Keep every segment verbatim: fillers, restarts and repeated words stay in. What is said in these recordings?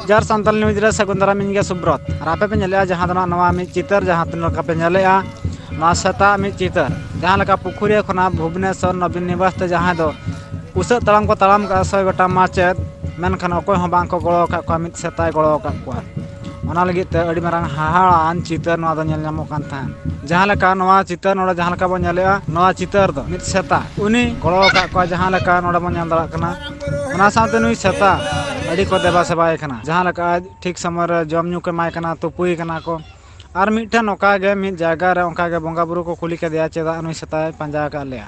ᱡᱟᱨ ᱥᱟᱱᱛᱟᱞ ᱱᱤᱭᱩᱡᱽ ᱨᱮ ᱥᱟᱹᱜᱩᱱ ᱫᱟᱨᱟᱢ, ᱤᱧ ᱜᱮ ᱥᱩᱵᱨᱚᱛ᱾ ᱟᱨ ᱟᱯᱮ ᱯᱮ ᱧᱮᱞᱮᱜᱼᱟ ᱡᱟᱦᱟᱸ ᱫᱚ ᱱᱟᱜ ᱱᱚᱣᱟ ᱢᱤᱫ ᱪᱤᱛᱟᱹᱨ, ᱡᱟᱦᱟᱸ ᱛᱤᱱᱟᱹᱜ ᱞᱮᱠᱟ ᱯᱮ ᱧᱮᱞᱮᱜᱼᱟ, ᱱᱚᱣᱟ ᱥᱮᱛᱟᱜ ᱢᱤᱫ ᱪᱤᱛᱟᱹᱨ, ᱡᱟᱦᱟᱸ ᱞᱮᱠᱟ ᱯᱩᱠᱷᱩᱨᱤᱭᱟᱹ ᱠᱷᱚᱱᱟᱜ ᱵᱷᱩᱵᱽᱱᱮᱥᱚᱨ ᱱᱚᱵᱤᱱ ᱱᱤᱵᱟᱥ ᱛᱮ ᱡᱟᱦᱟᱸᱭ ᱫᱚ ᱩᱥᱟᱹᱫ ᱛᱟᱲᱟᱢ ᱠᱚ ᱛᱟᱲᱟᱢ ᱠᱟᱜᱼᱟ ᱥᱚᱭ ᱜᱚᱴᱟᱝ ᱢᱟᱪᱮᱫ, ᱢᱮᱱᱠᱷᱟᱱ ᱚᱠᱚᱭ ᱦᱚᱸ ᱵᱟᱝ ᱠᱚ ᱜᱚᱲᱚ ᱟᱠᱟᱫ ᱠᱚᱣᱟ, ᱢᱤᱫ ᱥᱮᱛᱟᱭ ᱜᱚᱲᱚ ᱟᱠᱟᱫ ᱠᱚᱣᱟ᱾ ᱚᱱᱟ ᱞᱟᱹᱜᱤᱫ ᱛᱮ ᱟᱹᱰᱤ ᱢᱟᱨᱟᱝ ᱦᱟᱦᱟᱲᱟᱜ ᱟᱱ ᱪᱤᱛᱟᱹᱨ ᱱᱚᱣᱟ ᱫᱚ ᱧᱮᱞ ᱧᱟᱢᱚᱜ ᱠᱟᱱ ᱛᱟᱦᱮᱸᱫ᱾ ᱡᱟᱦᱟᱸ ᱞᱮᱠᱟ ᱱᱚᱣᱟ ᱪᱤᱛᱟᱹᱨ ᱱᱚᱰᱮ ᱡᱟᱦᱟᱸ ᱞᱮᱠᱟ ᱵᱚᱱ ᱧᱮᱞᱮᱜᱼᱟ, ᱱᱚᱣᱟ ᱪᱤᱛᱟᱹᱨ ᱫᱚ ᱢᱤᱫ ᱥᱮᱛᱟ, ᱩᱱᱤ ᱜᱚᱲᱚ ᱟᱠᱟᱫ ᱠᱚᱣᱟ, ᱡᱟᱦᱟᱸ ᱞᱮᱠᱟ ᱱᱚᱰᱮ ᱵᱚᱱ ᱧᱮᱞ ᱫᱟᱲᱮᱭᱟᱜ ᱠᱟᱱᱟ᱾ ᱚᱱᱟ ᱥᱟᱶᱛᱮ ᱱᱩᱭ ᱥᱮᱛᱟ ᱟᱹᱰᱤ ᱠᱚ ᱫᱮᱵᱟ ᱥᱮᱵᱟᱭᱮ ᱠᱟᱱᱟ, ᱡᱟᱦᱟᱸ ᱞᱮᱠᱟ ᱟᱡ ᱴᱷᱤᱠ ᱥᱚᱢᱚᱭ ᱨᱮ ᱡᱚᱢ ᱧᱩ ᱠᱚ ᱮᱢᱟᱭ ᱠᱟᱱᱟ, ᱛᱩᱯᱩᱭᱮ ᱠᱟᱱᱟ ᱠᱚ᱾ ᱟᱨ ᱢᱤᱫᱴᱮᱱ ᱱᱚᱝᱠᱟ ᱜᱮ ᱢᱤᱫ ᱡᱟᱭᱜᱟ ᱨᱮ ᱚᱱᱠᱟ ᱜᱮ ᱵᱚᱸᱜᱟ ᱵᱩᱨᱩ ᱠᱚ ᱠᱩᱞᱤ ᱠᱮᱫᱮᱭᱟ, "ᱪᱮᱫᱟᱜ ᱱᱩᱭ ᱥᱮᱛᱟᱭ ᱯᱟᱸᱡᱟ ᱟᱠᱟᱫ ᱞᱮᱭᱟ?"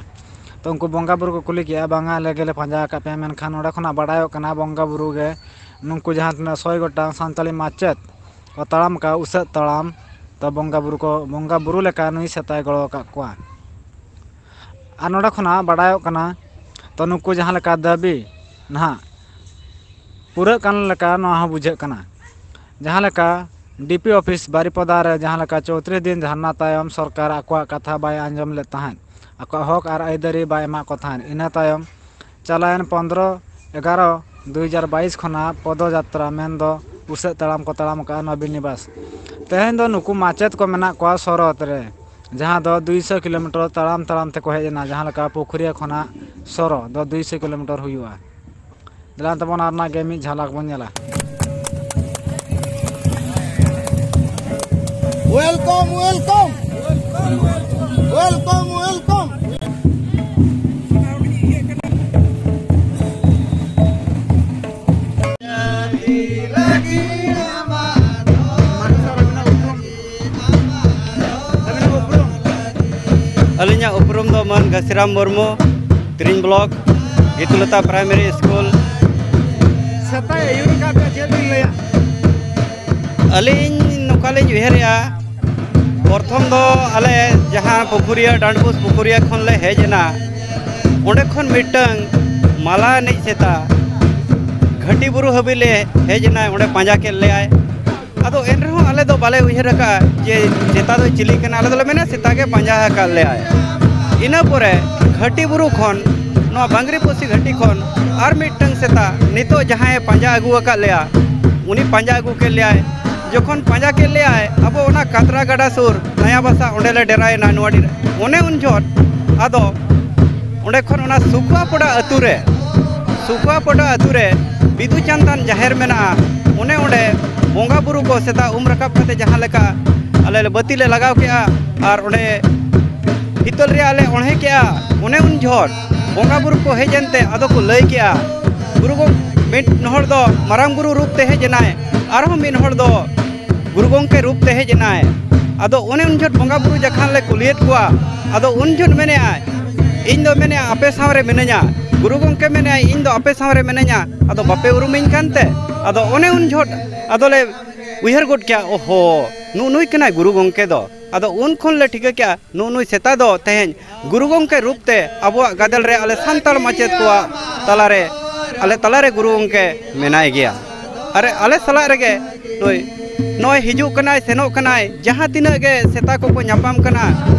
ᱛᱚ ᱩᱱᱠᱩ ᱵᱚᱸᱜᱟ ᱵᱩᱨᱩ ᱠᱚ ᱠᱩᱞᱤ ᱠᱮᱫᱼᱟ, "ᱵᱟᱝᱟ, ᱟᱞᱮ ᱜᱮᱞᱮ ᱯᱟᱸᱡᱟ ᱟᱠᱟᱫ ᱯᱮᱭᱟ, ᱢᱮᱱᱠᱷᱟᱱ ᱱᱚᱰᱮ ᱠᱷᱚᱱᱟᱜ ᱵᱟᱲᱟᱭᱚᱜ ᱠᱟᱱᱟ ᱵᱚᱸᱜᱟ ᱵᱩᱨᱩ ᱜᱮ ᱱᱩᱠᱩ ᱡᱟᱦᱟᱸ ᱛᱤᱱᱟᱹᱜ ᱥᱚᱭ ᱜᱚᱴᱟᱝ ᱥᱟᱱᱛᱟᱲᱤ ᱢᱟᱪᱮᱫ ᱠᱚ ᱛᱟᱲᱟᱢ ᱟᱠᱟᱫ ᱩᱥᱟᱹᱫ ᱛᱟᱲᱟᱢ, ᱛᱚ ᱵᱚᱸᱜᱟ ᱵᱩᱨᱩ ᱠᱚ, ᱵᱚᱸᱜᱟ ᱵᱩᱨᱩ ᱞᱮᱠᱟ ᱱᱩᱭ ᱥᱮᱛᱟᱭ ᱜᱚᱲᱚ ᱟᱠᱟᱫ ᱠᱚᱣᱟ᱾ ᱟᱨ ᱱᱚᱰᱮ ᱠᱷᱚᱱᱟᱜ ᱵᱟᱲᱟᱭᱚᱜ ᱠᱟᱱᱟ, ᱛᱚ ᱱᱩᱠᱩ ᱡᱟᱦᱟᱸ ᱞᱮᱠᱟ ᱫᱟᱹᱵᱤ ᱱᱟᱦᱟᱜ ᱯᱩᱨᱟᱹᱜ ᱠᱟᱱ ᱞᱮᱠᱟ ᱱᱚᱣᱟ ᱦᱚᱸ ᱵᱩᱡᱷᱟᱹᱜ ᱠᱟᱱᱟ᱾ ᱡᱟᱦᱟᱸ ᱞᱮᱠᱟ ᱰᱤ ᱯᱤ ᱚᱯᱷᱤᱥ ᱵᱟᱨᱤᱯᱚᱫᱟ ᱨᱮ ᱡᱟᱦᱟᱸ ᱞᱮᱠᱟ ᱪᱳᱭᱛᱨᱤᱥ ᱫᱤᱱ ᱫᱷᱟᱨᱱᱟ ᱛᱟᱭᱚᱢ ᱥᱚᱨᱠᱟᱨ ᱟᱠᱚᱣᱟᱜ ᱠᱟᱛᱷᱟ ᱵᱟᱭ ᱟᱸᱡᱚᱢ ᱞᱮᱫ ᱛᱟᱦᱮᱸᱫ, ᱟᱠᱚᱣᱟᱜ ᱦᱚᱠ ᱟᱨ ᱟᱹᱭᱫᱟᱹᱨᱤ ᱵᱟᱭ ᱮᱢᱟᱜ ᱠᱚ ᱛᱟᱦᱮᱸᱫ᱾ ᱤᱱᱟᱹ ᱛᱟᱭᱚᱢ ᱪᱟᱞᱟᱣᱮᱱ ᱯᱚᱱᱫᱽᱨᱚ ᱮᱜᱟᱨᱚ ᱫᱩ ᱦᱟᱡᱟᱨ ᱵᱟᱭᱤᱥ ᱠᱷᱚᱱᱟᱜ ᱯᱚᱫᱚᱡᱟᱛᱨᱟ, ᱢᱮᱱᱫᱚ ᱩᱥᱟᱹᱫ ᱛᱟᱲᱟᱢ ᱠᱚ ᱛᱟᱲᱟᱢ ᱟᱠᱟᱫᱼᱟ ᱱᱚᱵᱤᱱ ᱱᱤᱵᱟᱥ᱾ ᱛᱮᱦᱮᱧ ᱫᱚ ᱱᱩᱠᱩ ᱢᱟᱪᱮᱫ ᱠᱚ ᱢᱮᱱᱟᱜ ᱠᱚᱣᱟ ᱥᱚᱨᱚᱛ ᱨᱮ, ᱡᱟᱦᱟᱸ ᱫᱚ ᱫᱩᱭᱥᱚ ᱠᱤᱞᱳᱢᱤᱴᱟᱨ ᱛᱟᱲᱟᱢ ᱛᱟᱲᱟᱢ ᱛᱮᱠᱚ ᱦᱮᱡ ᱮᱱᱟ, ᱡᱟᱦᱟᱸ ᱞᱮᱠᱟ ᱯᱩᱠᱷᱩᱨᱤᱭᱟᱹ ᱠᱷᱚᱱᱟᱜ ᱥᱚᱨᱚ ᱫᱚ ᱫᱩᱭᱥᱚ ᱠᱤᱞᱳᱢᱤᱴᱟᱨ ᱦᱩᱭᱩᱜᱼᱟ᱾ ᱫᱮᱞᱟ ᱛᱟᱵᱚᱱ ᱟᱨ ᱨᱮᱱᱟᱜ ᱜᱮ ᱢᱤᱫ ᱡᱷᱟᱞᱟᱠ ᱵᱚᱱ ᱧᱮᱞᱟ᱾ Welcome, welcome. Welcome, welcome. ᱟᱹᱞᱤᱧᱟᱜ ᱩᱯᱨᱩᱢ ᱫᱚ ᱢᱟᱹᱱ Ghasiram Murmu, ᱛᱤᱨᱤᱧ block, ᱜᱤᱛᱩᱞᱚᱛᱟ primary school. ᱥᱮᱛᱟᱭ ᱟᱹᱭᱩᱨ ᱟᱠᱟᱫ ᱯᱮᱭᱟ, ᱪᱮᱫ ᱵᱤᱱ ᱞᱟᱹᱭᱟ? ᱟᱹᱞᱤᱧ ᱱᱚᱝᱠᱟ ᱞᱤᱧ ᱩᱭᱦᱟᱹᱨᱮᱜᱼᱟ, ᱯᱨᱚᱛᱷᱚᱢ ᱫᱚ ᱟᱞᱮ ᱡᱟᱦᱟᱸ ᱯᱩᱠᱷᱩᱨᱤᱭᱟᱹ, ᱰᱟᱸᱰᱵᱳᱥ ᱯᱩᱠᱷᱩᱨᱤᱭᱟᱹ ᱠᱷᱚᱱ ᱞᱮ ᱦᱮᱡ ᱮᱱᱟ, ᱚᱸᱰᱮ ᱠᱷᱚᱱ ᱢᱤᱫᱴᱟᱝ ᱢᱟᱞᱟ ᱮᱱᱮᱡ ᱥᱮᱛᱟ ᱜᱷᱟᱹᱴᱤ ᱵᱩᱨᱩ ᱦᱟᱹᱵᱤᱡ ᱞᱮ ᱦᱮᱡ ᱮᱱᱟ, ᱚᱸᱰᱮ ᱯᱟᱸᱡᱟ ᱠᱮᱫ ᱞᱮᱭᱟᱭ᱾ ᱟᱫᱚ ᱮᱱ ᱨᱮᱦᱚᱸ ᱟᱞᱮ ᱫᱚ ᱵᱟᱞᱮ ᱩᱭᱦᱟᱹᱨ ᱟᱠᱟᱫᱼᱟ ᱡᱮ ᱥᱮᱛᱟ ᱫᱚᱭ ᱪᱤᱞᱤ ᱠᱟᱱᱟ, ᱟᱞᱮ ᱫᱚᱞᱮ ᱢᱮᱱᱟ ᱥᱮᱛᱟ ᱜᱮ ᱯᱟᱸᱡᱟ ᱟᱠᱟᱫ ᱞᱮᱭᱟᱭ᱾ ᱤᱱᱟᱹ ᱯᱚᱨᱮ ᱜᱷᱟᱹᱴᱤ ᱵᱩᱨᱩ ᱠᱷᱚᱱ, ᱱᱚᱣᱟ ᱵᱟᱝᱨᱤᱯᱚᱥᱤ ᱜᱷᱟᱹᱴᱤ ᱠᱷᱚᱱ ᱟᱨ ᱢᱤᱫᱴᱟᱝ ᱥᱮᱛᱟ ᱱᱤᱛᱚᱜ ᱡᱟᱦᱟᱸᱭᱮ ᱯᱟᱸᱡᱟ ᱟᱹᱜᱩ ᱟᱠᱟᱫ ᱞᱮᱭᱟ, ᱩᱱᱤ ᱯᱟᱸᱡᱟ ᱟᱹᱜᱩ ᱠᱮᱫ ᱞᱮᱭᱟᱭ᱾ ᱡᱚᱠᱷᱚᱱ ᱯᱟᱸᱡᱟ ᱠᱮᱫ ᱞᱮᱭᱟᱭ, ᱟᱵᱚ ᱚᱱᱟ ᱠᱟᱛᱨᱟ ᱜᱟᱰᱟ ᱥᱩᱨ ᱱᱟᱭᱟ ᱵᱟᱥᱟ, ᱚᱸᱰᱮ ᱞᱮ ᱰᱮᱨᱟᱭᱮᱱᱟ ᱱᱚᱣᱟ ᱰᱮᱨᱟ᱾ ᱚᱱᱮ ᱩᱱ ᱡᱚᱦᱚᱜ ᱟᱫᱚ ᱚᱸᱰᱮ ᱠᱷᱚᱱ ᱚᱱᱟ ᱥᱩᱠᱷᱩᱣᱟᱯᱚᱰᱟ ᱟᱹᱛᱩ ᱨᱮ, ᱥᱩᱠᱷᱩᱣᱟᱯᱚᱰᱟ ᱟᱹᱛᱩ ᱨᱮ ᱵᱤᱫᱩ ᱪᱟᱸᱫᱟᱱ ᱡᱟᱦᱮᱨ ᱢᱮᱱᱟᱜᱼᱟ᱾ ᱚᱱᱮ ᱚᱸᱰᱮ ᱵᱚᱸᱜᱟ ᱵᱩᱨᱩ ᱠᱚ ᱥᱮᱛᱟᱜ ᱩᱢ ᱨᱟᱠᱟᱵ ᱠᱟᱛᱮ ᱡᱟᱦᱟᱸ ᱞᱮᱠᱟ ᱟᱞᱮ ᱞᱮ ᱵᱟᱹᱛᱤ ᱞᱮ ᱞᱟᱜᱟᱣ ᱠᱮᱜᱼᱟ ᱟᱨ ᱚᱸᱰᱮ ᱦᱤᱛᱟᱹᱞ ᱨᱮᱭᱟᱜ ᱞᱮ ᱚᱬᱦᱮ ᱠᱮᱜᱼᱟ᱾ ᱚᱱᱮ ᱩᱱ ᱡᱚᱦᱚᱜ ᱵᱚᱸᱜᱟ ᱵᱩᱨᱩ ᱠᱚ ᱦᱮᱡ ᱮᱱᱛᱮ ᱟᱫᱚ ᱠᱚ ᱞᱟᱹᱭ ᱠᱮᱜᱼᱟ, ᱜᱩᱨᱩ ᱜᱚᱢ-, ᱢᱤᱫ ᱦᱚᱲ ᱫᱚ ᱢᱟᱨᱟᱝ ᱵᱩᱨᱩ ᱨᱩᱯ ᱛᱮ ᱦᱮᱡ ᱮᱱᱟᱭ, ᱟᱨᱦᱚᱸ ᱢᱤᱫ ᱦᱚᱲ ᱫᱚ ᱜᱩᱨᱩ ᱜᱚᱢᱠᱮ ᱨᱩᱯ ᱛᱮ ᱦᱮᱡ ᱮᱱᱟᱭ᱾ ᱟᱫᱚ ᱚᱱᱮ ᱩᱱ ᱡᱚᱦᱚᱜ ᱵᱚᱸᱜᱟ ᱵᱩᱨᱩ ᱡᱚᱠᱷᱚᱱ ᱞᱮ ᱠᱩᱞᱤᱭᱮᱫ ᱠᱚᱣᱟ, ᱟᱫᱚ ᱩᱱ ᱡᱚᱦᱚᱜ ᱢᱮᱱᱮᱜᱼᱟᱭ, ᱤᱧ ᱫᱚ ᱢᱮᱱᱮᱜᱼᱟ ᱟᱯᱮ ᱥᱟᱶ ᱨᱮ ᱢᱤᱱᱟᱹᱧᱟ, ᱜᱩᱨᱩ ᱜᱚᱢᱠᱮ ᱢᱮᱱᱮᱜᱼᱟᱭ ᱤᱧ ᱫᱚ ᱟᱯᱮ ᱥᱟᱶ ᱨᱮ ᱢᱤᱱᱟᱹᱧᱟ᱾ ᱟᱫᱚ ᱵᱟᱯᱮ ᱩᱨᱩᱢᱤᱧ ᱠᱟᱱᱛᱮ, ᱟᱫᱚ ᱚᱱᱮ ᱩᱱ ᱡᱚᱦᱚᱜ ᱟᱫᱚᱞᱮ ᱩᱭᱦᱟᱹᱨ ᱜᱚᱫ ᱠᱮᱜᱼᱟ, ᱳᱦᱳ, ᱱᱩᱜᱼᱩ ᱱᱩᱭ ᱠᱟᱱᱟᱭ ᱜᱩᱨᱩ ᱜᱚᱢᱠᱮ ᱫᱚ᱾ ᱟᱫᱚ ᱩᱱ ᱠᱷᱚᱱ ᱞᱮ ᱴᱷᱤᱠᱟᱹ ᱠᱮᱜᱼᱟ, ᱱᱩᱜᱼᱩ ᱱᱩᱭ ᱥᱮᱛᱟ ᱫᱚ ᱛᱮᱦᱮᱧ ᱜᱩᱨᱩ ᱜᱚᱢᱠᱮ ᱨᱩᱯ ᱛᱮ ᱟᱵᱚᱣᱟᱜ ᱜᱟᱫᱮᱞ ᱨᱮ ᱟᱞᱮ ᱥᱟᱱᱛᱟᱲ ᱢᱟᱪᱮᱫ ᱠᱚᱣᱟᱜ ᱛᱟᱞᱟᱨᱮ, ᱟᱞᱮ ᱛᱟᱞᱟᱨᱮ ᱜᱩᱨᱩ ᱜᱚᱢᱠᱮ ᱢᱮᱱᱟᱭ ᱜᱮᱭᱟ᱾ ᱟᱨ ᱟᱞᱮ ᱥᱟᱞᱟᱜ ᱨᱮᱜᱮ ᱱᱩᱭ ᱱᱚᱜᱼᱚᱭ ᱦᱤᱡᱩᱜ ᱠᱟᱱᱟᱭ, ᱥᱮᱱᱚᱜ ᱠᱟᱱᱟᱭ, ᱡᱟᱦᱟᱸ ᱛᱤᱱᱟᱹᱜ ᱜᱮ ᱥᱮᱛᱟ ᱠᱚᱠᱚ ᱧᱟᱯᱟᱢ ᱠᱟᱱᱟ,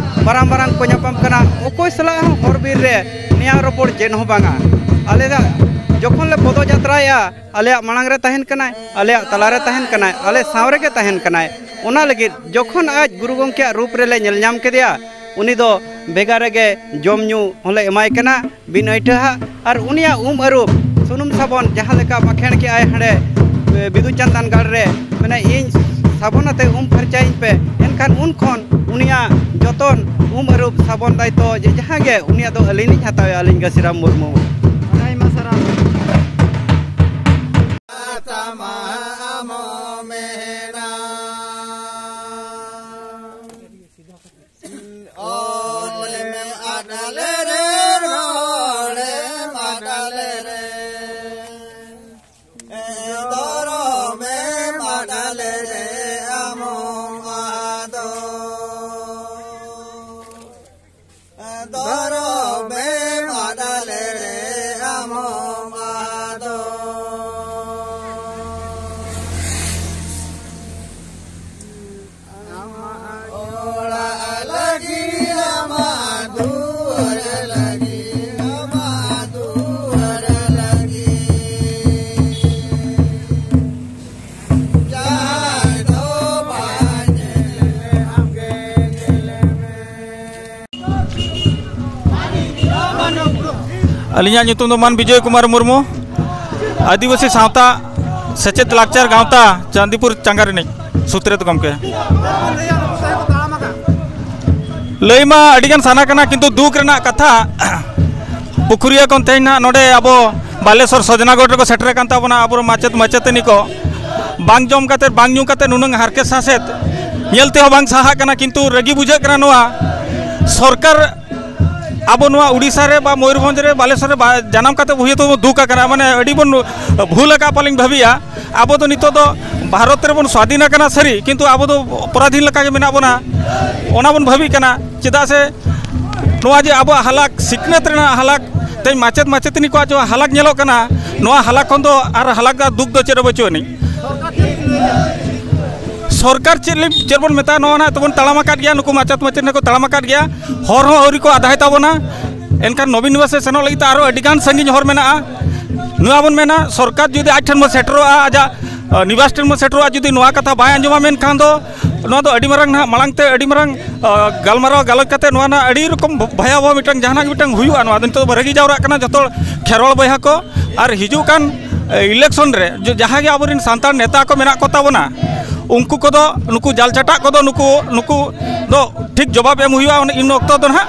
ᱢᱟᱨᱟᱝ ᱢᱟᱨᱟᱝ ᱠᱚ ᱧᱟᱯᱟᱢ ᱠᱟᱱᱟ, ᱚᱠᱚᱭ ᱥᱟᱞᱟᱜ ᱦᱚᱸ ᱦᱚᱨ ᱵᱤᱨ ᱨᱮ ᱱᱮᱭᱟᱣ ᱨᱚᱯᱚᱲ ᱪᱮᱫ ᱦᱚᱸ ᱵᱟᱝᱟ᱾ ᱟᱞᱮ ᱫᱚ ᱡᱚᱠᱷᱚᱱ ᱞᱮ ᱯᱚᱫᱚ ᱡᱟᱛᱨᱟᱭᱟ, ᱟᱞᱮᱭᱟᱜ ᱢᱟᱲᱟᱝ ᱨᱮ ᱛᱟᱦᱮᱱ ᱠᱟᱱᱟᱭ, ᱟᱞᱮᱭᱟᱜ ᱛᱟᱞᱟ ᱨᱮ ᱛᱟᱦᱮᱱ ᱠᱟᱱᱟᱭ, ᱟᱞᱮ ᱥᱟᱶ ᱨᱮᱜᱮ ᱛᱟᱦᱮᱱ ᱠᱟᱱᱟᱭ᱾ ᱚᱱᱟ ᱞᱟᱹᱜᱤᱫ ᱡᱚᱠᱷᱚᱱ ᱟᱡ ᱜᱩᱨᱩ ᱜᱚᱢᱠᱮᱭᱟᱜ ᱨᱩᱯ ᱨᱮᱞᱮ ᱧᱮᱞ ᱧᱟᱢ ᱠᱮᱫᱮᱭᱟ, ᱩᱱᱤ ᱫᱚ ᱵᱷᱮᱜᱟᱨ ᱨᱮᱜᱮ ᱡᱚᱢ ᱧᱩ ᱦᱚᱸᱞᱮ ᱮᱢᱟᱭ ᱠᱟᱱᱟ, ᱵᱤᱱ ᱟᱹᱭᱴᱷᱟᱹ ᱦᱟᱜ᱾ ᱟᱨ ᱩᱱᱤᱭᱟᱜ ᱩᱢ ᱟᱹᱨᱩᱵ ᱥᱩᱱᱩᱢ ᱥᱟᱵᱚᱱ ᱡᱟᱦᱟᱸ ᱞᱮᱠᱟ ᱵᱟᱠᱷᱮᱬ ᱠᱮᱜᱼᱟᱭ ᱦᱟᱸᱰᱮ, ᱮ, ᱵᱤᱫᱩ ᱪᱟᱸᱫᱟᱱ ᱜᱟᱲ ᱨᱮ, ᱢᱟᱱᱮ, ᱤᱧ ᱥᱟᱵᱚᱱ ᱟᱛᱮ ᱩᱢ ᱯᱷᱟᱨᱪᱟᱭᱤᱧ ᱯᱮ, ᱮᱱᱠᱷᱟᱱ ᱩᱱ ᱠᱷᱚᱱ ᱩᱱᱤᱭᱟᱜ ᱡᱚᱛᱚᱱ, ᱩᱢ ᱟᱹᱨᱩᱵ, ᱥᱟᱵᱚᱱ ᱫᱟᱭᱤᱛᱛᱚ ᱡᱮ ᱡᱟᱦᱟᱸ ᱜᱮ ᱩᱱᱤᱭᱟᱜ ᱫᱚ ᱟᱹᱞᱤᱧ ᱞᱤᱧ ᱦᱟᱛᱟᱣᱮᱜᱼᱟ, ᱟᱹᱞᱤᱧ ᱜᱟᱹᱥᱤᱨᱟᱢ ᱢᱩᱨᱢᱩ᱾ ᱟᱭᱢᱟ ᱥᱟᱨᱦᱟᱣ᱾ ᱛᱟᱢᱟ ᱟᱢ ᱢᱮᱱᱟ᱾ ᱚᱞ ᱢᱮ ᱟᱰᱟᱞ ᱨᱮ, ᱨᱚᱲ ᱢᱮ ᱟᱰᱟᱞ ᱨᱮ, ᱫᱚᱨᱚᱢ ᱢᱮ ᱟᱰᱟᱞ ᱨᱮ ᱟᱢ ᱟᱫᱚ᱾ ᱫᱚᱨᱚᱢ ᱢᱮ ᱟᱰᱟᱞ ᱨᱮ ᱟᱢ ᱟᱹᱞᱤᱧᱟᱜ ᱧᱩᱛᱩᱢ ᱫᱚ ᱢᱟᱱ ᱵᱤᱡᱚᱭ ᱠᱩᱢᱟᱨ ᱢᱩᱨᱢᱩ, ᱟᱹᱫᱤᱵᱟᱹᱥᱤ ᱥᱟᱶᱛᱟ ᱥᱮᱪᱮᱫ ᱞᱟᱠᱪᱟᱨ ᱜᱟᱶᱛᱟ ᱪᱟᱸᱫᱤᱯᱩᱨ ᱪᱟᱸᱜᱟ ᱨᱤᱱᱤᱡ ᱥᱩᱛᱨᱮᱛ ᱜᱚᱢᱠᱮ᱾ ᱞᱟᱹᱭ ᱢᱟ ᱟᱹᱰᱤᱜᱟᱱ ᱥᱟᱱᱟ ᱠᱟᱱᱟ, ᱠᱤᱱᱛᱩ ᱫᱩᱠ ᱨᱮᱱᱟᱜ ᱠᱟᱛᱷᱟ, ᱯᱩᱠᱷᱩᱨᱤᱭᱟᱹ ᱠᱷᱚᱱ ᱛᱮᱦᱮᱧ ᱱᱟᱦᱟᱜ ᱱᱚᱰᱮ ᱟᱵᱚ ᱵᱟᱞᱮᱥᱚᱨ ᱥᱚᱡᱽᱱᱟᱜᱚᱲ ᱨᱮᱠᱚ ᱥᱮᱴᱮᱨ ᱟᱠᱟᱱ ᱛᱟᱵᱚᱱᱟ ᱟᱵᱚ ᱢᱟᱪᱮᱫ ᱢᱟᱪᱮᱛᱟᱹᱱᱤ ᱠᱚ᱾ ᱵᱟᱝ ᱡᱚᱢ ᱠᱟᱛᱮ, ᱵᱟᱝ ᱧᱩ ᱠᱟᱛᱮ ᱱᱩᱱᱟᱹᱝ ᱦᱟᱨᱠᱮᱛ ᱥᱟᱥᱮᱛ ᱧᱮᱞ ᱛᱮᱦᱚᱸ ᱵᱟᱝ ᱥᱟᱦᱟᱜ ᱠᱟᱱᱟ, ᱠᱤᱱᱛᱩ ᱨᱟᱹᱜᱤ ᱵᱩᱡᱷᱟᱹᱜ ᱠᱟᱱᱟ ᱱᱚᱣᱟ ᱥᱚᱨᱠᱟᱨ ᱟᱵᱚ ᱱᱚᱣᱟ ᱩᱰᱤᱥᱟ ᱨᱮ ᱵᱟ ᱢᱚᱭᱩᱨᱵᱷᱚᱸᱡᱽ ᱨᱮ, ᱵᱟᱞᱮᱥᱚᱨ ᱨᱮ ᱵᱟ-, ᱡᱟᱱᱟᱢ ᱠᱟᱛᱮ ᱦᱩᱭᱛᱚ ᱵᱚᱱ ᱫᱩᱠ ᱟᱠᱟᱱᱟ, ᱢᱟᱱᱮ ᱟᱹᱰᱤ ᱵᱚᱱ ᱵᱷᱩᱞ ᱟᱠᱟᱫ ᱯᱟᱞᱮᱧ ᱵᱷᱟᱹᱵᱤᱭᱟ᱾ ᱟᱵᱚ ᱫᱚ ᱱᱤᱛᱚᱜ ᱫᱚ ᱵᱷᱟᱨᱚᱛ ᱨᱮᱵᱚᱱ ᱥᱣᱟᱫᱷᱤᱱ ᱟᱠᱟᱱᱟ ᱥᱟᱹᱨᱤ, ᱠᱤᱱᱛᱩ ᱟᱵᱚ ᱫᱚ ᱯᱚᱨᱟᱫᱷᱤᱱ ᱞᱮᱠᱟ ᱜᱮ ᱢᱮᱱᱟᱜ ᱵᱚᱱᱟ, ᱚᱱᱟ ᱵᱚᱱ ᱵᱷᱟᱹᱵᱤᱜ ᱠᱟᱱᱟ᱾ ᱪᱮᱫᱟᱜ ᱥᱮ ᱱᱚᱣᱟ ᱡᱮ ᱟᱵᱚᱣᱟᱜ ᱦᱟᱞᱟᱠ, ᱥᱤᱠᱷᱱᱟᱹᱛ ᱨᱮᱱᱟᱜ ᱦᱟᱞᱟᱠ, ᱛᱮᱦᱮᱧ ᱢᱟᱪᱮᱫ ᱢᱟᱪᱮᱛᱟᱹᱱᱤ ᱠᱚᱣᱟᱜ ᱡᱟᱦᱟᱸ ᱦᱟᱞᱟᱠ ᱧᱮᱞᱚᱜ ᱠᱟᱱᱟ, ᱱᱚᱣᱟ ᱦᱟᱞᱟᱠ ᱠᱷᱚᱱ ᱫᱚ ᱟᱨ ᱦᱟᱞᱟᱠ ᱫᱚ ᱫᱩᱠ ᱫᱚ ᱪᱮᱫ ᱦᱚᱸ ᱵᱟᱹᱪᱩᱜ ᱟᱹᱱᱤᱡ᱾ ᱥᱚᱨᱠᱟᱨ ᱪᱮᱫ ᱞᱮ-, ᱪᱮᱫ ᱵᱚᱱ ᱢᱮᱛᱟᱭᱟ, ᱱᱚᱣᱟ ᱱᱟᱜ ᱛᱮᱵᱚᱱ ᱛᱟᱲᱟᱢ ᱟᱠᱟᱫ ᱜᱮᱭᱟ, ᱱᱩᱠᱩ ᱢᱟᱪᱮᱫ ᱢᱟᱪᱮᱛᱟᱹᱱᱤ ᱠᱚ ᱛᱟᱲᱟᱢ ᱟᱠᱟᱫ ᱜᱮᱭᱟ, ᱦᱚᱨ ᱦᱚᱸ ᱟᱹᱣᱨᱤ ᱠᱚ ᱟᱫᱟᱭ ᱛᱟᱵᱚᱱᱟ᱾ ᱮᱱᱠᱷᱟᱱ ᱱᱚᱵᱤᱱ ᱱᱤᱵᱟᱥ ᱨᱮ ᱥᱮᱱᱚᱜ ᱞᱟᱹᱜᱤᱫ ᱛᱮ ᱟᱨᱚ ᱟᱹᱰᱤ ᱜᱟᱱ ᱥᱟᱺᱜᱤᱧ ᱦᱚᱨ ᱢᱮᱱᱟᱜᱼᱟ᱾ ᱱᱚᱣᱟ ᱵᱚᱱ ᱢᱮᱱᱟ, ᱥᱚᱨᱠᱟᱨ ᱡᱩᱫᱤ ᱟᱡ ᱴᱷᱮᱱ ᱵᱚᱱ ᱥᱮᱴᱮᱨᱚᱜᱼᱟ, ᱟᱡᱟᱜ, ᱟ, ᱱᱤᱵᱟᱥ ᱴᱷᱮᱱ ᱵᱚᱱ ᱥᱮᱴᱮᱨᱚᱜᱼᱟ, ᱡᱩᱫᱤ ᱱᱚᱣᱟ ᱠᱟᱛᱷᱟ ᱵᱟᱭ ᱟᱸᱡᱚᱢᱟ, ᱢᱮᱱᱠᱷᱟᱱ ᱫᱚ ᱱᱚᱣᱟ ᱫᱚ ᱟᱹᱰᱤ ᱢᱟᱨᱟᱝ ᱱᱟᱦᱟᱜ ᱢᱟᱲᱟᱝ ᱛᱮ ᱟᱹᱰᱤ ᱢᱟᱨᱟᱝ, ᱟ, ᱜᱟᱞᱢᱟᱨᱟᱣ ᱜᱟᱞᱚᱪ ᱠᱟᱛᱮ ᱱᱚᱣᱟ ᱱᱟᱦᱟᱜ ᱟᱹᱰᱤ ᱨᱚᱠᱚᱢ ᱵᱷᱚᱭᱟᱵᱚᱦᱚ ᱢᱤᱫᱴᱟᱝ ᱡᱟᱦᱟᱱᱟᱜ ᱜᱮ ᱢᱤᱫᱴᱟᱝ ᱦᱩᱭᱩᱜᱼᱟ᱾ ᱱᱚᱣᱟ ᱫᱚ ᱱᱤᱛᱚᱜ ᱫᱚ ᱨᱟᱹᱜᱤ ᱡᱟᱣᱨᱟᱜ ᱠᱟᱱᱟ ᱡᱚᱛᱚ ᱦᱚᱲ ᱠᱷᱮᱨᱣᱟᱲ ᱵᱚᱭᱦᱟ ᱠᱚ᱾ ᱟᱨ ᱦᱤᱡᱩᱜ ᱠᱟᱱ, ᱮ, election ᱨᱮ ᱡᱚ-, ᱡᱟᱦᱟᱸ ᱜᱮ ᱟᱵᱚᱨᱮᱱ ᱥᱟᱱᱛᱟᱲ ᱱᱮᱛᱟ ᱠᱚ ᱢᱮᱱᱟᱜ ᱠᱚ ᱛᱟᱵᱚᱱᱟ, ᱩᱱᱠᱩ ᱠᱚᱫᱚ, ᱱᱩᱠᱩ ᱡᱟᱞ ᱪᱟᱴᱟᱜ ᱠᱚᱫᱚ, ᱱᱩᱠᱩ, ᱱᱩᱠᱩ ᱫᱚ ᱴᱷᱤᱠ ᱡᱚᱵᱟᱵ ᱮᱢ ᱦᱩᱭᱩᱜᱼᱟ ᱩᱱ, ᱩᱱ ᱚᱠᱛᱚ ᱫᱚ ᱱᱟᱦᱟᱜ᱾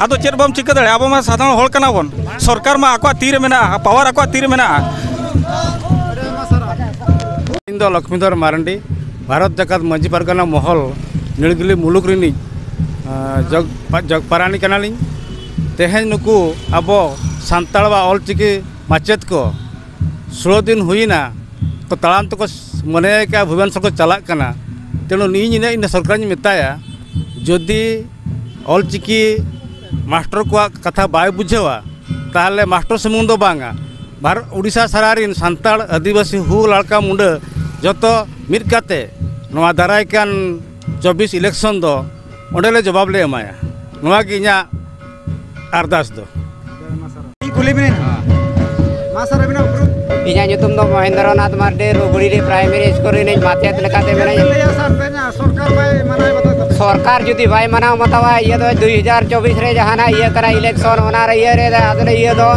ᱟᱫᱚ ᱪᱮᱫ ᱵᱚᱱ ᱪᱤᱠᱟᱹ ᱫᱟᱲᱮᱭᱟᱜᱼᱟ? ᱟᱵᱚ ᱢᱟ ᱥᱟᱫᱷᱟᱨᱚᱱ ᱦᱚᱲ ᱠᱟᱱᱟ ᱵᱚᱱ, ᱥᱚᱨᱠᱟᱨ ᱢᱟ ᱟᱠᱚᱣᱟᱜ ᱛᱤ ᱨᱮ ᱢᱮᱱᱟᱜᱼᱟ, power ᱟᱠᱚᱣᱟᱜ ᱛᱤ ᱨᱮ ᱢᱮᱱᱟᱜᱼᱟ᱾ ᱤᱧ ᱫᱚ ᱞᱚᱠᱷᱢᱤᱫᱷᱚᱨ ᱢᱟᱨᱟᱱᱰᱤ, ᱵᱷᱟᱨᱚᱛ ᱡᱟᱠᱟᱛ ᱢᱟᱹᱡᱷᱤ ᱯᱟᱨᱜᱟᱱᱟ ᱢᱚᱦᱚᱞ, ᱱᱤᱲᱜᱤᱞᱤ ᱢᱩᱞᱩᱠ ᱨᱤᱱᱤᱡ, ᱟᱸ, ᱡᱚᱜᱽ, ᱡᱚᱜᱽ ᱯᱟᱨᱟᱱᱤ ᱠᱟᱱᱟᱞᱤᱧ᱾ ᱛᱮᱦᱮᱧ ᱱᱩᱠᱩ ᱟᱵᱚ ᱥᱟᱱᱛᱟᱲ ᱣᱟᱜ ᱚᱞᱪᱤᱠᱤ ᱢᱟᱪᱮᱫ ᱠᱚ ᱥᱳᱞᱳ ᱫᱤᱱ ᱦᱩᱭᱮᱱᱟ, ᱠᱚ ᱛᱟᱲᱟᱢ ᱛᱮᱠᱚ ᱢᱚᱱᱮᱭ ᱠᱟᱜᱼᱟ ᱵᱷᱩᱵᱽᱱᱮᱥᱚᱨ ᱠᱚ ᱪᱟᱞᱟᱜ ᱠᱟᱱᱟ᱾ ᱛᱮᱱᱩ ᱤᱧ ᱤᱱᱟᱹ, ᱤᱱᱟᱹ ᱥᱚᱨᱠᱟᱨᱤᱧ ᱢᱮᱛᱟᱭᱟ, ᱡᱩᱫᱤ ᱚᱞᱪᱤᱠᱤ ᱢᱟᱥᱴᱟᱨ ᱠᱚᱣᱟᱜ ᱠᱟᱛᱷᱟ ᱵᱟᱭ ᱵᱩᱡᱷᱟᱹᱣᱟ, ᱛᱟᱦᱚᱞᱮ ᱢᱟᱥᱴᱟᱨ ᱥᱩᱢᱩᱝ ᱫᱚ ᱵᱟᱝᱟ, ᱵᱷᱟᱨᱚᱛ, ᱩᱰᱤᱥᱟ ᱥᱟᱨᱟ ᱨᱤᱱ ᱥᱟᱱᱛᱟᱲ, ᱟᱹᱫᱤᱵᱟᱹᱥᱤ, ᱦᱩ, ᱞᱟᱲᱠᱟ, ᱢᱩᱸᱰᱟᱹ ᱡᱚᱛᱚ ᱢᱤᱫ ᱠᱟᱛᱮ ᱱᱚᱣᱟ ᱫᱟᱨᱟᱭ ᱠᱟᱱ ᱪᱚᱵᱵᱤᱥ election ᱫᱚ ᱚᱸᱰᱮ ᱞᱮ ᱡᱚᱵᱟᱵ ᱞᱮ ᱮᱢᱟᱭᱟ᱾ ᱱᱚᱣᱟ ᱜᱮ ᱤᱧᱟᱹᱜ ᱟᱨᱫᱟᱥ ᱫᱚ᱾ ᱤᱧ ᱠᱩᱞᱤ ᱵᱤᱱᱟᱹᱧ᱾ ᱢᱟ ᱥᱟᱨ, ᱟᱹᱵᱤᱱᱟᱜ ᱩᱯᱨᱩᱢ? ᱤᱧᱟᱹᱜ ᱧᱩᱛᱩᱢ ᱫᱚ ᱢᱚᱦᱮᱱᱫᱨᱚᱱᱟᱛᱷ ᱢᱟᱨᱰᱤ, ᱨᱩᱜᱽᱲᱤᱰᱤ primary school ᱨᱤᱱᱤᱡ ᱢᱟᱪᱮᱫ ᱞᱮᱠᱟᱛᱮ ᱢᱮᱱᱟᱹᱧᱟ᱾ ᱞᱟᱹᱭᱟ ᱥᱟᱨ, ᱛᱮᱦᱮᱧ ᱥᱚᱨᱠᱟᱨ ᱵᱟᱭ ᱢᱟᱱᱟᱣ ᱵᱟᱛᱟᱣ ᱛᱟᱯᱮᱭᱟ? ᱥᱚᱨᱠᱟᱨ ᱡᱩᱫᱤ ᱵᱟᱭ ᱢᱟᱱᱟᱣ ᱵᱟᱛᱟᱣᱟ, ᱤᱭᱟᱹ ᱫᱚ ᱫᱩᱭ ᱦᱟᱡᱟᱨ ᱪᱚᱵᱵᱤᱥ ᱨᱮ ᱡᱟᱦᱟᱱᱟᱜ ᱤᱭᱟᱹ ᱠᱟᱱᱟ, ᱤᱞᱮᱠᱥᱚᱱ, ᱚᱱᱟ ᱨᱮ ᱤᱭᱟᱹ ᱨᱮ, ᱟᱫᱚ ᱤᱭᱟᱹ ᱫᱚ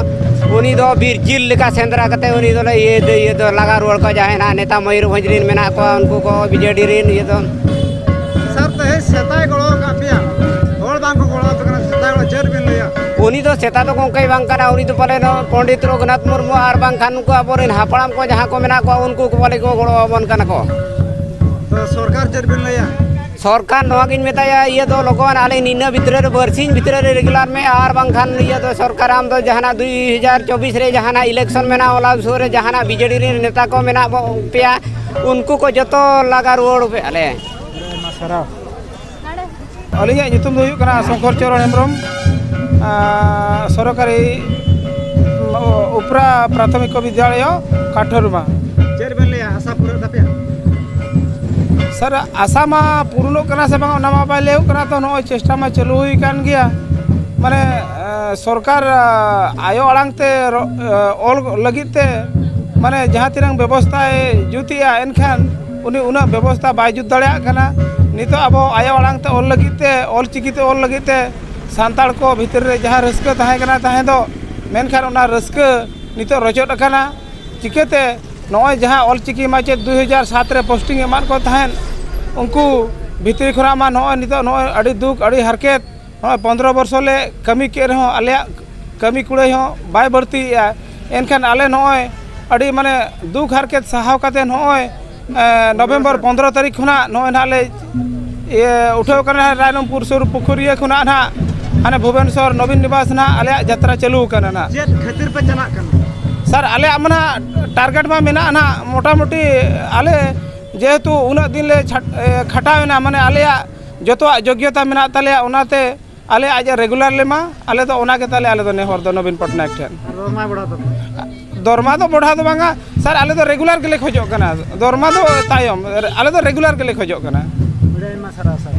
ᱩᱱᱤ ᱫᱚ ᱵᱤᱨ ᱡᱤᱞ ᱞᱮᱠᱟ ᱥᱮᱸᱫᱽᱨᱟ ᱠᱟᱛᱮ ᱩᱱᱤ ᱫᱚᱞᱮ ᱤᱭᱟᱹ ᱫᱚ, ᱤᱭᱟᱹ ᱫᱚ ᱞᱟᱜᱟ ᱨᱩᱣᱟᱹᱲ ᱠᱚᱣᱟ᱾ ᱡᱟᱦᱟᱸᱭ ᱱᱟᱜ ᱱᱮᱛᱟ ᱢᱚᱭᱩᱨᱵᱷᱚᱸᱡᱽ ᱨᱤᱱ ᱢᱮᱱᱟᱜ ᱠᱚᱣᱟ, ᱩᱱᱠᱩ ᱠᱚ ᱵᱤᱡᱮᱰᱤ ᱨᱤᱱ ᱤᱭᱟᱹ ᱫᱚ᱾ ᱥᱟᱨ, ᱛᱮᱦᱮᱧ ᱥᱮᱛᱟᱭ ᱜᱚᱲᱚ ᱟᱠᱟᱫ ᱯᱮᱭᱟ, ᱦᱚᱲ ᱵᱟᱝ ᱠᱚ ᱜᱚᱲᱚ ᱟᱯᱮ ᱠᱟᱱᱟ, ᱥᱮᱛᱟᱭ ᱜᱚᱲᱚ ᱪᱮᱫ ᱵᱤᱱ ᱞᱟᱹᱭᱟ? ᱩᱱᱤ ᱫᱚ ᱥᱮᱛᱟ ᱫᱚ ᱜᱚᱢᱠᱮᱭ ᱵᱟᱝ ᱠᱟᱱᱟ, ᱩᱱᱤ ᱫᱚ ᱯᱟᱞᱮ ᱫᱚ ᱯᱚᱱᱰᱤᱛ ᱨᱚᱜᱷᱩᱱᱟᱛᱷ ᱢᱩᱨᱢᱩ ᱟᱨ ᱵᱟᱝᱠᱷᱟᱱ ᱩᱱᱠᱩ ᱟᱵᱚᱨᱮᱱ ᱦᱟᱯᱲᱟᱢ ᱠᱚ ᱡᱟᱦᱟᱸ ᱠᱚ ᱢᱮᱱᱟᱜ ᱠᱚᱣᱟ, ᱩᱱᱠᱩ ᱠᱚ ᱯᱟᱞᱮ ᱠᱚ ᱜᱚᱲᱚ ᱟᱵᱚᱱ ᱠᱟᱱᱟ ᱠᱚ᱾ ᱛᱚ ᱥᱚᱨᱠᱟᱨ ᱪᱮᱫ ᱵᱤᱱ ᱞᱟᱹᱭᱟ? ᱥᱚᱨᱠᱟᱨ ᱱᱚᱣᱟ ᱜᱤᱧ ᱢᱮᱛᱟᱭᱟ, ᱤᱭᱟᱹ ᱫᱚ ᱞᱚᱜᱚᱱ ᱟᱞᱮ ᱱᱤᱱᱟᱹ ᱵᱷᱤᱛᱨᱤ ᱨᱮ, ᱵᱟᱨᱥᱤᱧ ᱵᱷᱤᱛᱨᱤ ᱨᱮ ᱨᱮᱜᱩᱞᱟᱨ ᱢᱮ, ᱟᱨ ᱵᱟᱝᱠᱷᱟᱱ ᱤᱭᱟᱹ ᱫᱚ ᱥᱚᱨᱠᱟᱨ, ᱟᱢ ᱫᱚ ᱡᱟᱦᱟᱱᱟᱜ ᱫᱩᱭ ᱦᱟᱡᱟᱨ ᱪᱚᱵᱵᱤᱥ ᱨᱮ ᱡᱟᱦᱟᱱᱟᱜ ᱤᱞᱮᱠᱥᱚᱱ ᱢᱮᱱᱟᱜᱼᱟ, ᱚᱱᱟ ᱥᱩᱨ ᱨᱮ ᱡᱟᱦᱟᱱᱟᱜ ᱵᱤᱡᱮᱰᱤ ᱨᱮᱱ ᱱᱮᱛᱟ ᱠᱚ ᱢᱮᱱᱟᱜ ᱵᱚ-, ᱯᱮᱭᱟ, ᱩᱱᱠᱩ ᱠᱚ ᱡᱚᱛᱚ ᱞᱟᱜᱟ ᱨᱩᱣᱟᱹᱲ ᱯᱮ ᱟᱞᱮ᱾ ᱟᱹᱞᱤᱧᱟᱜ ᱧᱩᱛᱩᱢ ᱫᱚ ᱦᱩᱭᱩᱜ ᱠᱟᱱᱟ ᱥᱚᱝᱠᱚᱨ ᱪᱚᱨᱚᱬ ᱦᱮᱢᱵᱨᱚᱢ, ᱟᱨ ᱥᱚᱨᱠᱟᱨᱤ ᱩᱯᱨᱟ ᱯᱨᱟᱛᱷᱚᱢᱤᱠ ᱵᱤᱫᱽᱭᱟᱞᱚᱭ ᱠᱟᱴᱷᱟᱨᱩᱢᱟ᱾ ᱪᱮᱫ ᱵᱮᱱ ᱞᱟᱹᱭᱟ, ᱟᱥᱟ ᱯᱩᱨᱟᱹᱜ ᱛᱟᱯᱮᱭᱟ? ᱥᱟᱨ, ᱟᱥᱟ ᱢᱟ ᱯᱩᱨᱩᱱᱚᱜ ᱠᱟᱱᱟ ᱥᱮ ᱵᱟᱝ, ᱚᱱᱟ ᱢᱟ ᱵᱟᱭ ᱞᱟᱹᱭᱚᱜ ᱠᱟᱱᱟ᱾ ᱛᱚ, ᱱᱚᱜᱼᱚᱭ ᱪᱮᱥᱴᱟ ᱢᱟ ᱪᱟᱹᱞᱩ ᱦᱩᱭ ᱟᱠᱟᱱ ᱜᱮᱭᱟ, ᱢᱟᱱᱮ, ᱮ, ᱥᱚᱨᱠᱟᱨ, ᱮ, ᱟᱭᱳ ᱟᱲᱟᱝ ᱛᱮ ᱨᱚ-, ᱮ, ᱚᱞ ᱞᱟᱹᱜᱤᱫ ᱛᱮ, ᱢᱟᱱᱮ, ᱡᱟᱦᱟᱸ ᱛᱤᱱᱟᱹᱝ ᱵᱮᱵᱚᱥᱛᱷᱟᱭ ᱡᱩᱛᱮᱜᱼᱟ, ᱮᱱᱠᱷᱟᱱ ᱩᱱᱤ ᱩᱱᱟᱹᱜ ᱵᱮᱵᱚᱥᱛᱷᱟ ᱵᱟᱭ ᱡᱩᱛ ᱫᱟᱲᱮᱭᱟᱜ ᱠᱟᱱᱟ᱾ ᱱᱤᱛᱚᱜ ᱟᱵᱚ ᱟᱭᱳ ᱟᱲᱟᱝ ᱛᱮ ᱚᱞ ᱞᱟᱹᱜᱤᱫ ᱛᱮ, ᱚᱞ ᱪᱤᱠᱤ ᱛᱮ ᱚᱞ ᱞᱟᱹᱜᱤᱫ ᱛᱮ ᱥᱟᱱᱛᱟᱲ ᱠᱚ ᱵᱷᱤᱛᱨᱤ ᱨᱮ ᱡᱟᱦᱟᱸ ᱨᱟᱹᱥᱠᱟᱹ ᱛᱟᱦᱮᱸ ᱠᱟᱱᱟ ᱛᱟᱦᱮᱸ ᱫᱚ, ᱢᱮᱱᱠᱷᱟᱱ ᱚᱱᱟ ᱨᱟᱹᱥᱠᱟᱹ ᱱᱤᱛᱚᱜ ᱨᱚᱪᱚᱫ ᱟᱠᱟᱱᱟ᱾ ᱪᱤᱠᱟᱹᱛᱮ ᱱᱚᱜᱼᱚᱭ ᱡᱟᱦᱟᱸ ᱚᱞ ᱪᱤᱠᱤ ᱢᱟᱪᱮᱫ ᱫᱩ ᱦᱟᱡᱟᱨ ᱥᱟᱛ ᱨᱮ ᱯᱳᱥᱴᱤᱝ ᱮᱢᱟᱫ ᱠᱚ ᱛᱟᱦᱮᱸᱫ, ᱩᱱᱠᱩ ᱵᱷᱤᱛᱨᱤ ᱠᱷᱚᱱᱟᱜ ᱢᱟ ᱱᱚᱜᱼᱚᱭ ᱱᱤᱛᱚᱜ ᱱᱚᱜᱼᱚᱭ ᱟᱹᱰᱤ ᱫᱩᱠ, ᱟᱹᱰᱤ ᱦᱟᱨᱠᱮᱛ, ᱱᱚᱜᱼᱚᱭ ᱯᱚᱱᱫᱽᱨᱚ ᱵᱚᱨᱥᱚ ᱞᱮ ᱠᱟᱹᱢᱤ ᱠᱮᱫ ᱨᱮᱦᱚᱸ ᱟᱞᱮᱭᱟᱜ ᱠᱟᱹᱢᱤ ᱠᱩᱲᱟᱹᱭ ᱦᱚᱸ ᱵᱟᱭ ᱵᱟᱹᱲᱛᱤᱭᱮᱫᱼᱟ᱾ ᱮᱱᱠᱷᱟᱱ ᱟᱞᱮ ᱱᱚᱜᱼᱚᱭ ᱟᱹᱰᱤ, ᱢᱟᱱᱮ, ᱫᱩᱠ ᱦᱟᱨᱠᱮᱛ ᱥᱟᱦᱟᱣ ᱠᱟᱛᱮ ᱱᱚᱜᱼᱚᱭ, ᱮ, ᱱᱚᱵᱷᱮᱢᱵᱚᱨ ᱯᱚᱱᱫᱽᱨᱚ ᱛᱟᱹᱨᱤᱠᱷ ᱠᱷᱚᱱᱟᱜ ᱱᱚᱜᱼᱚᱭ ᱱᱟᱦᱟᱜ ᱞᱮ, ᱤᱭᱟᱹ, ᱩᱴᱷᱟᱹᱣ ᱠᱟᱱᱟ ᱱᱟᱦᱟᱜ ᱨᱟᱭᱨᱚᱝᱯᱩᱨ ᱥᱩᱨ ᱯᱩᱠᱷᱩᱨᱤᱭᱟᱹ ᱠᱷᱚᱱᱟᱜ ᱱᱟᱦᱟᱜ ᱦᱟᱱᱮ ᱵᱷᱩᱵᱮᱱᱥᱚᱨ ᱱᱚᱵᱤᱱ ᱱᱤᱵᱟᱥ ᱱᱟᱦᱟᱜ ᱟᱞᱮᱭᱟᱜ ᱡᱟᱛᱨᱟ ᱪᱟᱹᱞᱩ ᱠᱟᱱᱟ ᱱᱟᱦᱟᱜ᱾ ᱪᱮᱫ ᱠᱷᱟᱹᱛᱤᱨ ᱯᱮ ᱪᱟᱞᱟᱜ ᱠᱟᱱᱟ? ᱥᱟᱨ, ᱟᱞᱮᱭᱟᱜ ᱢᱟ ᱱᱟᱦᱟᱜ ᱴᱟᱨᱜᱮᱴ ᱢᱟ ᱢᱮᱱᱟᱜᱼᱟ ᱱᱟᱦᱟᱜ, ᱢᱚᱴᱟᱢᱩᱴᱤ ᱟᱞᱮ ᱡᱮᱦᱮᱛᱩ ᱩᱱᱟᱹᱜ ᱫᱤᱱ ᱞᱮ ᱪᱷᱟᱴ-, ᱮ, ᱠᱷᱟᱴᱟᱣ ᱮᱱᱟ, ᱢᱟᱱᱮ, ᱟᱞᱮᱭᱟᱜ ᱡᱚᱛᱚᱣᱟᱜ ᱡᱳᱜᱽᱭᱚᱛᱟ ᱢᱮᱱᱟᱜ ᱛᱟᱞᱮᱭᱟ, ᱚᱱᱟᱛᱮ ᱟᱞᱮ ᱟᱡ ᱨᱮᱜᱩᱞᱟᱨ ᱞᱮ ᱢᱟ, ᱟᱞᱮ ᱫᱚ ᱚᱱᱟ ᱜᱮ ᱛᱟᱞᱮ, ᱟᱞᱮ ᱫᱚ ᱱᱮᱦᱚᱨ ᱫᱚ ᱱᱚᱵᱤᱱ ᱯᱚᱴᱱᱟᱭᱮᱠ ᱴᱷᱮᱱ᱾ ᱟᱨ ᱫᱚᱨᱢᱟ ᱵᱚᱲᱦᱟᱣ ᱫᱚ? ᱫᱚᱨᱢᱟ ᱫᱚ ᱵᱚᱲᱦᱟᱣ ᱫᱚ ᱵᱟᱝᱟ ᱥᱟᱨ, ᱟᱞᱮ ᱫᱚ ᱨᱮᱜᱩᱞᱟᱨ ᱜᱮᱞᱮ ᱠᱷᱚᱡᱚᱜ ᱠᱟᱱᱟ, ᱫᱚᱨᱢᱟ ᱫᱚ ᱛᱟᱭᱚᱢ, ᱟᱞᱮ ᱫᱚ ᱨᱮᱜᱩᱞᱟᱨ ᱜᱮᱞᱮ ᱠᱷᱚᱡᱚᱜ ᱠᱟᱱᱟ᱾ ᱟᱹᱰᱤ ᱟᱭᱢᱟ ᱥᱟᱨᱦᱟᱣ ᱥᱟᱨ᱾